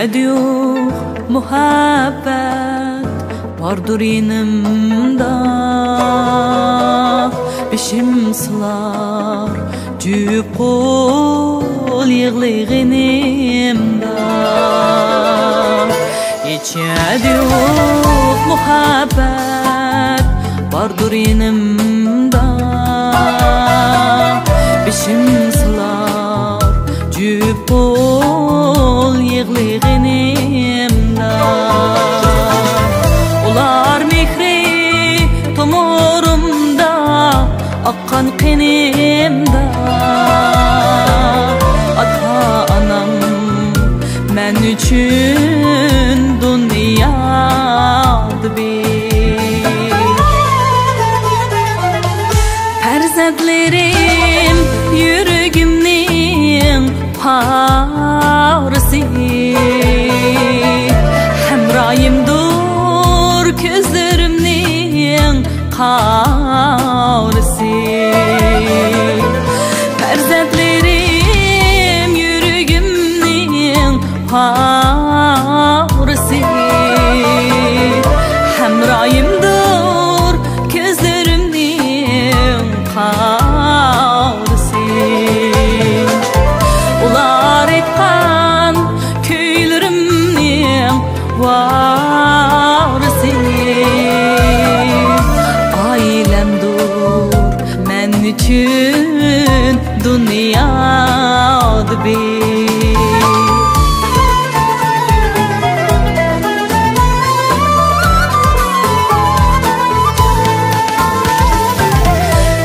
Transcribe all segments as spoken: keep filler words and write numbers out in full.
ئەدىيۇق مۇھەببەت باردۇر يېنىمدا، بېشىم سىلار جۈپ قول يىغلىغىنىمدا. ھېچ ئەدىيۇق مۇھەببەت باردۇر يېنىمدا، بېشىم سىلار جۈپ قول يىغلىغىنىمدا. ئۇلار مېھرى تومۇرۇمدا ئاققان قېنىمدا. ئاتا-ئانام مەن ئۈچۈن دۇنيادا بىر. پەرزەنتلىرىم يۈرىكىمنىڭ پارىسى، ھەمراھىمدۇر كۆزلىرىمنىڭ قارىسى. پەرزەنتلىرىم يۈرىكىمنىڭ پارىسى، ھەمراھىمدۇر كۆزلىرىمنىڭ قارىسى. ئۇلار ئېيتقان كۈيلىرىمنىڭ ۋارىسى، ئائىلەمدۇر مەن ئۈچۈن دۇنيادا بىر.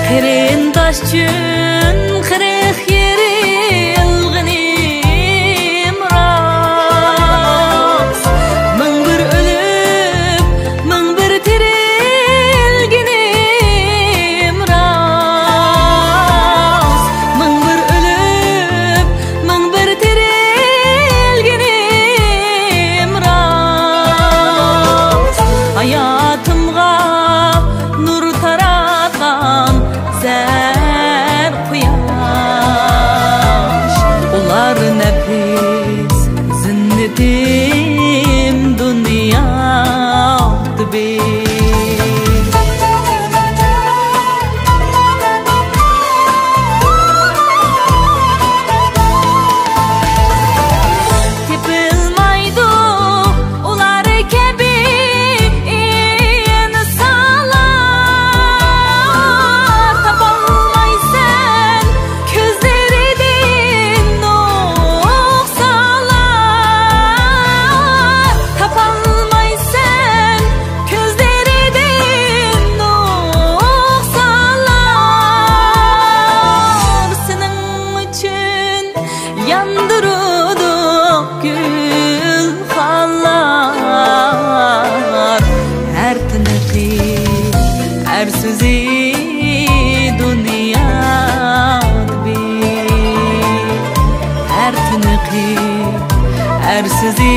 قېرىنداش ئۈچۈن قىرىق يېرىلغىنىم راست، مىڭ بىر ئۆلۈپ، مىڭ بىر تىرىلگىنىم راست، مىڭ بىر ئۆلۈپ، مىڭ بىر تىرىلگىنىم راست. ھاياتىمغا نۇر تاراتقان زەر قۇياش، ئۇلار نەپىس زىننىتىم دۇنيادا بىر. تېپىلمايدۇ ئۇلار كەبى ئىنسانلار، تاپالمايسەن كۆزلىرىدىن نۇقسانلار، تاپالمايسەن كۆزلىرىدىن نۇقسانلار. سېنىڭ ئۈچۈن ياندۇرۇلۇپ گۈلخانلار، ھەر تىنىقى ئەر سۆزى دۇنيادا بىر. ھەر تىنىقى ئەر سۆزى